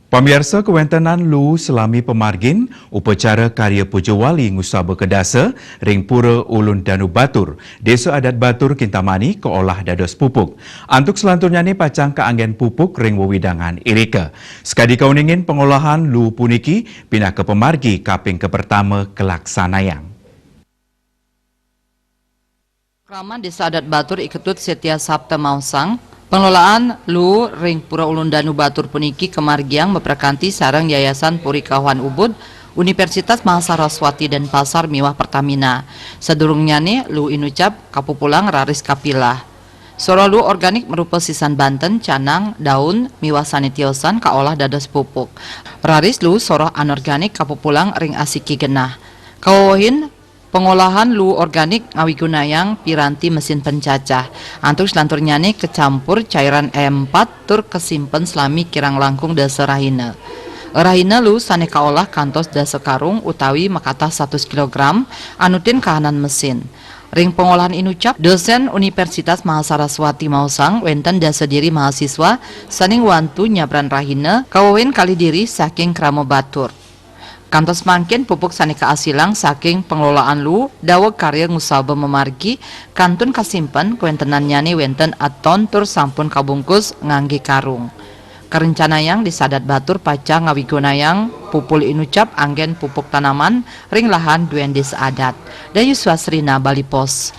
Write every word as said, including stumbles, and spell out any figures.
Pamiarsa, kawéntenan luu salami pamargin upacara karya puja wali ngusaba ka dasa ring Pura Ulun Danu Batur, Désa Adat Batur, Kintamani, kaolah dados pupuk. Antuk salanturnyané pacang kaanggén pupuk ring wewidangan irika. Sakadi kauningin, pangolahan luu puniki pinaka pamargi kaping kapertama kalaksanayang. Krama Désa Adat Batur I Ketut Setia Sapta maosang, panglolaan luu ring Pura Ulun Danu Batur puniki kamargiang maprakanti sareng Yayasan Puri Kauhan Ubud, Universitas Mahasaraswati Denpasar miwah Pertamina. Sadurungnyané luu inucap kapupulang raris kapilah. Soroh luu organik marupa sisan banten, canang, daun, miwah sané tiosan kaolah dados pupuk. Raris luu soroh anorganik kapupulang ring asiki genah. Kawewehin pangolahan luu organik ngawigunayang piranti mesin pencacah. Antuk salanturnyané kacampur cairan M empat tur kasimpen salami kirang langkung dasa rahina. Rahina luu sané kaolah kantos dasa karung utawi makatah satus kilogram, anutin kahanan mesin. Ring pangolahan inucap, dosén Universitas Mahasaraswati maosang wénten dasa diri mahasiswa sané ngwantu nyabran rahina, kawewehin kalih diri saking krama batur. Kantos mangkin pupuk sané kaasilang saking panglolaan luu daweg karya ngusaba mamargi kantun kasimpen, kawéntenannyané wénten aton tur sampun kabungkus nganggé karung. Karencanayang Désa Adat Batur pacang ngawigunayang pupul inucap anggén pupuk tanaman ring lahan duén Désa Adat. Dayu Swasrina, Bali Post.